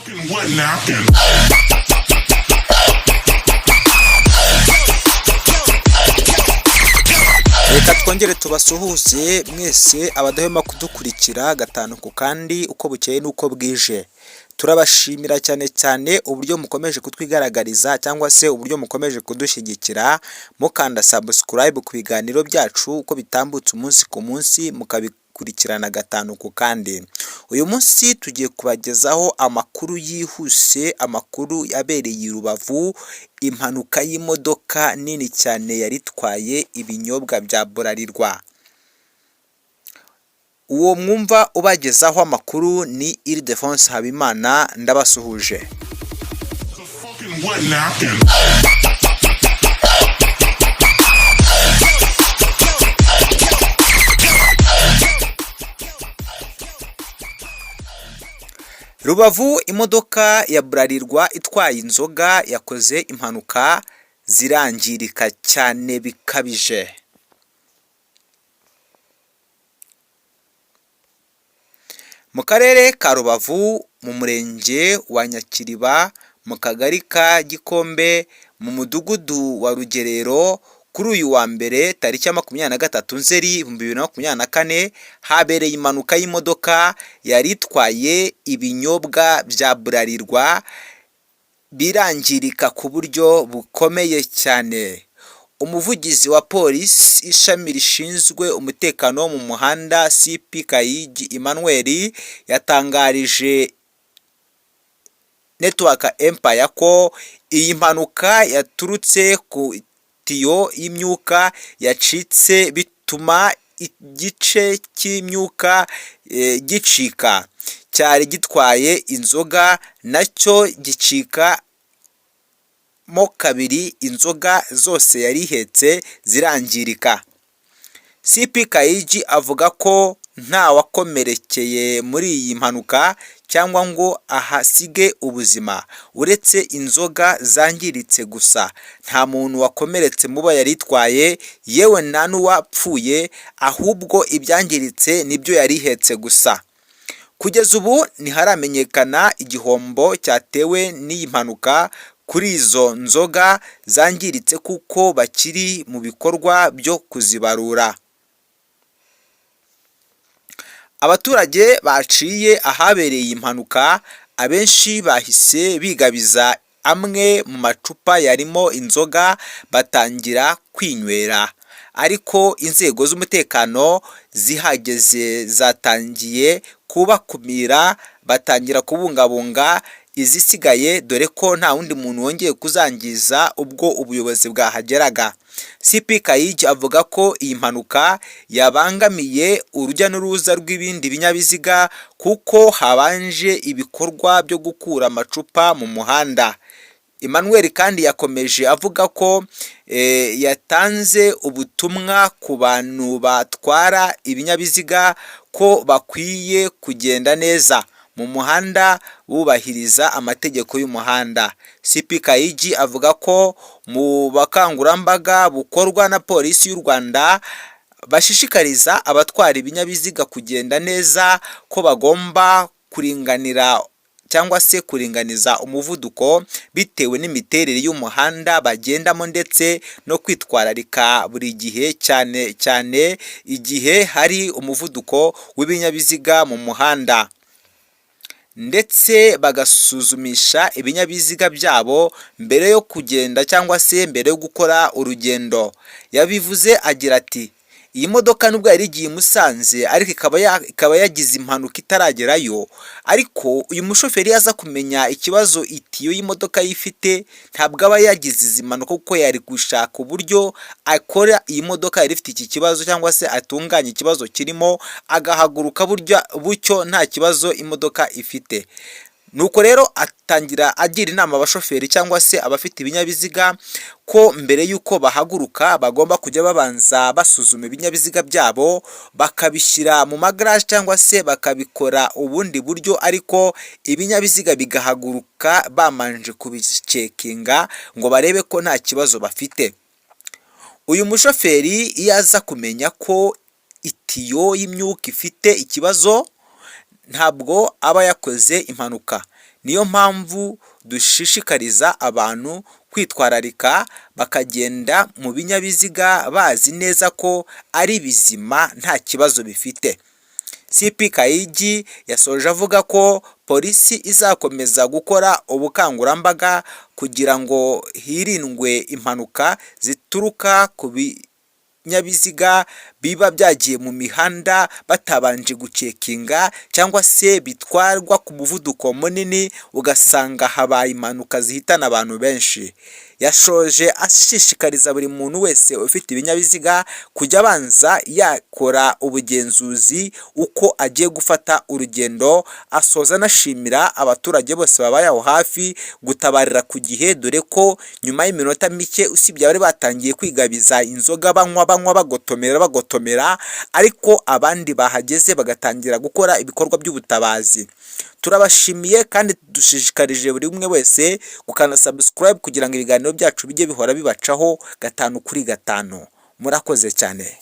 Fucking wet napkin. Reka twongere tubasuhuze mwese abadahwema kudukurikira gatanu ku kandi, uko bukeye n'uko bwije. Turabashimira cyane cyane uburyo mukomeje kutwigaragariza cyangwa se uburyo mukomeje kudushyigikira, mukanda subscribe ku biganiro byacu uko bitambutse umunsi ku munsi, mukabikurikirana gatanu ku kandi. Uyu munsi tugiye kubagezaho amakuru yihuse, amakuru yabereye i Rubavu, impanuka y'imodoka nini cyane yari itwaye ibinyobwa bya Bralirwa. Uwo mwumva ubagezaho amakuru ni Ildephonse Habimana, ndabasuhuje. The fucking wet napkin. Rubavu, imodoka ya Bralirwa itwaye inzoga yakoze impanuka zirangirika cyane bikabije. Mu karere ka Rubavu, mu murenge wa Nyakiriba, mu kagari ka Gikombe, mu mudugudu wa Rugerero, kuri uyu wa mbere tariki ya 23 Nzeri 2024, habereye impanuka y'imodoka yari itwaye ibinyobwa bya Bralirwa, birangirika ku buryo bukomeye cyane. Umuvugizi wa polisi ishami rishinzwe umutekano wo mu muhanda, CP Kayigi Emmanuel, yatangarije Network Empire ko iyi mpanuka yaturutse ku itiyo y'imyuka yacitse, bituma igice cy'imyuka gicika cyari gitwaye inzoga nacyo gicika mo kabiri, inzoga zose yari ihetse zirangirika. CP Kayigi avuga ko nta wakomerekeye muri iyi mpanuka cyangwa ngo ahasige ubuzima, uretse inzoga zangiritse gusa. Nta muntu wakomeretse mubo yari itwaye, yewe nta n'uwapfuye, ahubwo ibyangiritse nibyo yari ihetse gusa. Kugeza ubu ntiharamenyekana igihombo cyatewe n'iyi mpanuka kuri izo nzoga zangiritse, kuko bakiri mu bikorwa byo kuzibarura. Abaturage baciye ahabereye iyi mpanuka abenshi bahise bigabiza amwe mu macupa yarimo inzoga batangira kwinywera, ariko inzego z'umutekano zihageze zatangiye kubakumira, batangira kubungabunga izisigaye, dore ko nta wundi muntu wongeye kuzangiza ubwo ubuyobozi bwahageraga. CP Kayigi avuga ko iyi mpanuka yabangamiye urujya n'uruza rw'ibindi binyabiziga, kuko habanje ibikorwa byo gukura amacupa mu muhanda. Emmanuel kandi yakomeje avuga ko yatanze ubutumwa ku bantu batwara ibinyabiziga ko bakwiye kugenda neza mu muhanda bubahiriza amategeko y'umuhanda. CP Kayigi avuga ko mu bukangurambaga bukorwa na polisi y'u Rwanda bashishikariza abatwara ibinyabiziga kugenda neza, ko bagomba kuringanira cyangwa se kuringaniza umuvuduko bitewe n'imiterere y'umuhanda bagendamo, ndetse no kwitwararika buri gihe, cyane cyane igihe hari umuvuduko w'ibinyabiziga mu muhanda, ndetse bagasuzumisha ibinyabiziga byabo mbere yo kugenda cyangwa se mbere yo gukora urugendo. Yabivuze agira ati: "Iyi modoka nubwo yari igiye i Musanze, ariko ikaba yagize impanuka itaragerayo, ariko uyu mushoferi aza kumenya ikibazo itiyo y'imodoka ye ifite, ntabwo aba yagize izi mpanuka, kuko yari gushaka uburyo akora iyi modoka yari ifite iki kibazo cyangwa se atunganya ikibazo kirimo, agahaguruka burya bucyo nta kibazo imodoka ifite." Nuko rero atangira agira inama abashoferi cyangwa se abafite ibinyabiziga ko mbere y'uko bahaguruka bagomba kujya babanza basuzuma ibinyabiziga byabo, bakabishyira mu magaraje cyangwa se bakabikora ubundi buryo, ariko ibinyabiziga bigahaguruka bamanje kubicekinga ngo barebe ko nta kibazo bafite. Uyu mushoferi iyo aza kumenya ko itiyo y'imyuka ifite ikibazo, Ntabwo aba yakoze impanuka. Niyo mpamvu dushishikariza abantu kwitwararika, bakagenda mu binyabiziga bazi neza ko ari bizima, nta kibazo bifite. CP Kayigi yasoje avuga ko polisi izakomeza gukora ubukangurambaga kugira ngo hirindwe impanuka zituruka ku binyabiziga biba byagiye mu mihanda batabanje gucekinga, cyangwa se bitwarwa ku muvuduko munini, ugasanga habaye impanuka zihitana abantu benshi. Yashoje ashishikariza buri muntu wese ufite ibinyabiziga kujya abanza yakora ubugenzuzi uko agiye gufata urugendo. Asoza anashimira abaturage bose babaye aho hafi gutabarira ku gihe, dore ko nyuma y'iminota mike, usibye abari batangiye kwigabiza inzoga, banywa banywa, bagotomera bagotomera, ariko abandi bahageze bagatangira gukora ibikorwa by'ubutabazi. Turabashimiye kandi dushishikarije buri umwe wese gukanda subscribe kugira ngo ibiganiro byacu bijye bihora bibacaho gatanu kuri gatanu. Murakoze cyane.